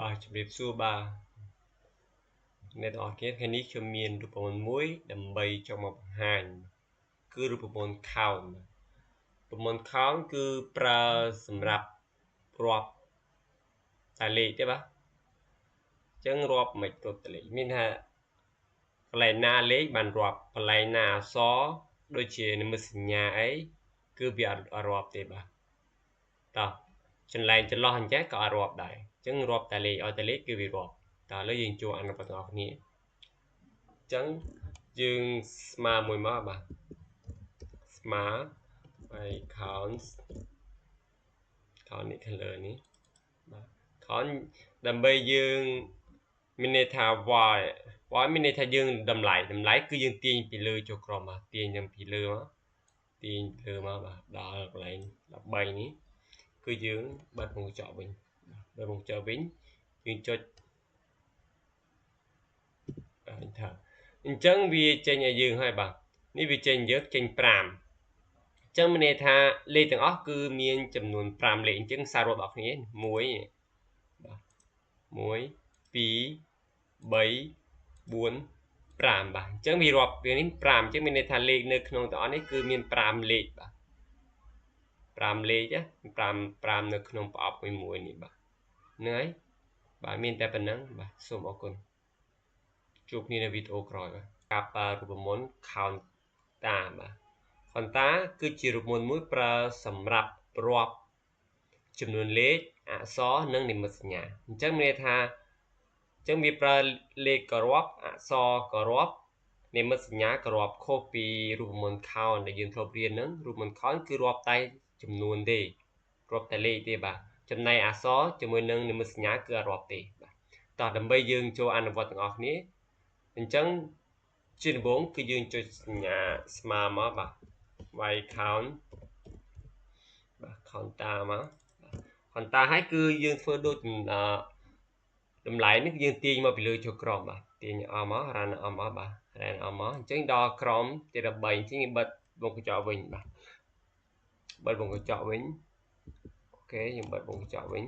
បាទជំរាបសួរបាទអ្នកទាំងអស់គ្នាថ្ងៃនេះខ្ញុំមានរូបមន្តមួយដើម្បីចង់មកបង្ហាញគឺរូបមន្ត count រូបមន្ត count គឺប្រើសម្រាប់រាប់តែលេខទេបាទអញ្ចឹងរាប់មិនរាប់តែលេខមានថាកន្លែងណាលេខបានរាប់កន្លែងណាអក្សរដូចជានិមិត្តសញ្ញាអីគឺវាអត់រាប់ទេបាទតោះចន្លែងចន្លោះអញ្ចឹងក៏អត់រាប់ដែរអញ្ចឹងរាប់តែលេខឲ្យតែលេខគឺវារាប់តើឥឡូវយើងចូលអនុវត្តទាំងអស់គ្នាអញ្ចឹងយើងស្មើមួយមកបាទស្មើហើយ count count នេះខាងលើនេះបាទ count ដើម្បីយើងមានន័យថា y y មានន័យថាយើងតម្លៃតម្លៃគឺយើងទាញពីលើចូលក្រោមបាទទាញនឹងពីលើមកទាញពីលើមកបាទដល់កន្លែង13នេះគឺយើងបិទវងកញ្ចក់វិញបិទវងកញ្ចក់វិញយើងចុច enter អញ្ចឹងវាចេញឲ្យយើងហើយបាទនេះវាចេញយើងចេញ5អញ្ចឹងមានន័យថាលេខទាំងអស់គឺមានចំនួន5លេខអញ្ចឹងសាររាប់ដល់គ្នា1បាទ1 2 3 4 5បាទអញ្ចឹងវារាប់វានេះ5អញ្ចឹងមានន័យថាលេខនៅក្នុងទាំងអស់នេះគឺមាន5លេខបាទ5លេខណា5 5នៅក្នុងប្រអប់មួយមួយនេះបាទហ្នឹងហើយបាទមានតែប៉ុណ្្នឹងបាទសូមអរគុណជួបគ្នានៅវីដេអូក្រោយបាទការប្រើរូបមន្ត counta បាទ counta គឺជារូបមន្តមួយប្រើសម្រាប់រាប់ចំនួនលេខអក្សរនិងនិមិត្តសញ្ញាអញ្ចឹងមានន័យថាអញ្ចឹងវាប្រើលេខក៏រាប់អក្សរក៏រាប់និមិត្តសញ្ញាក៏រាប់ខុសពីរូបមន្ត count ដែលយើងធ្លាប់រៀនហ្នឹងរូបមន្ត count គឺរាប់តែចំនួនទេរាប់តែលេខទេបាទចំណែកអក្សរជាមួយនឹងនិមិត្តសញ្ញាគឺអត់រាប់ទេបាទតោះដើម្បីយើងចូលអនុវត្តទាំងអស់គ្នាអញ្ចឹងជាដំបូងគឺយើងចុចសញ្ញាស្មើមកបាទវាយ count បាទ counta មកបាទ counta ហើយគឺយើងធ្វើដូចតម្លៃនេះយើងទាញមកពីលើចូលក្រោមបាទទាញអស់មក run អស់មកបាទ run អស់មកអញ្ចឹងដល់ក្រោមទី13អញ្ចឹងយើងបិទវងកញ្ចក់វិញបាទបិទវងកញ្ចក់វិញ OK យើងបិទវងកញ្ចក់វិញ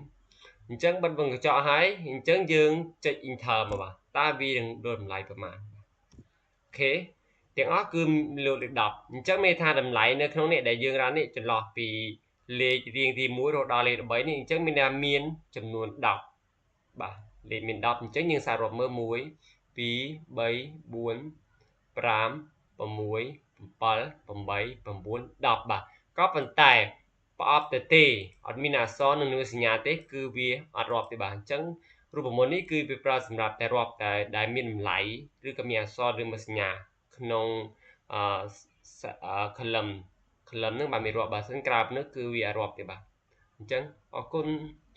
អញ្ចឹងបិទវងកញ្ចក់ហើយអញ្ចឹងយើងចុច enter មកបាទតើវានឹងដូរតម្លៃប្រមាណ OK ទាំងអស់គឺលើកលេខ10អញ្ចឹងមានថាតម្លៃនៅក្នុងនេះដែលយើង run នេះចន្លោះពីលេខរៀងទី1រហូតដល់លេខ13នេះអញ្ចឹងមានថាមានចំនួន10បាទលេខមាន10អញ្ចឹងយើងសាររាប់មើល1 2 3 4 5 6 7 8 9 10បាទក៏ប៉ុន្តែប្រអប់ទៅទេអត់មានអក្សរនិងនិមិត្តសញ្ញាទេគឺវាអត់រាប់ទេបាទអញ្ចឹងរូបមន្តនេះគឺវាប្រើសម្រាប់តែរាប់តែដែលមានតម្លៃឬក៏មានអក្សរឬនិមិត្តសញ្ញាក្នុងអឺ column column ហ្នឹងបាទមានរាប់បើសិនក្រៅពីនោះគឺវាអត់រាប់ទេបាទអញ្ចឹងអរគុណ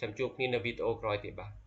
ចាំជួបគ្នានៅវីដេអូក្រោយទៀតបាទ។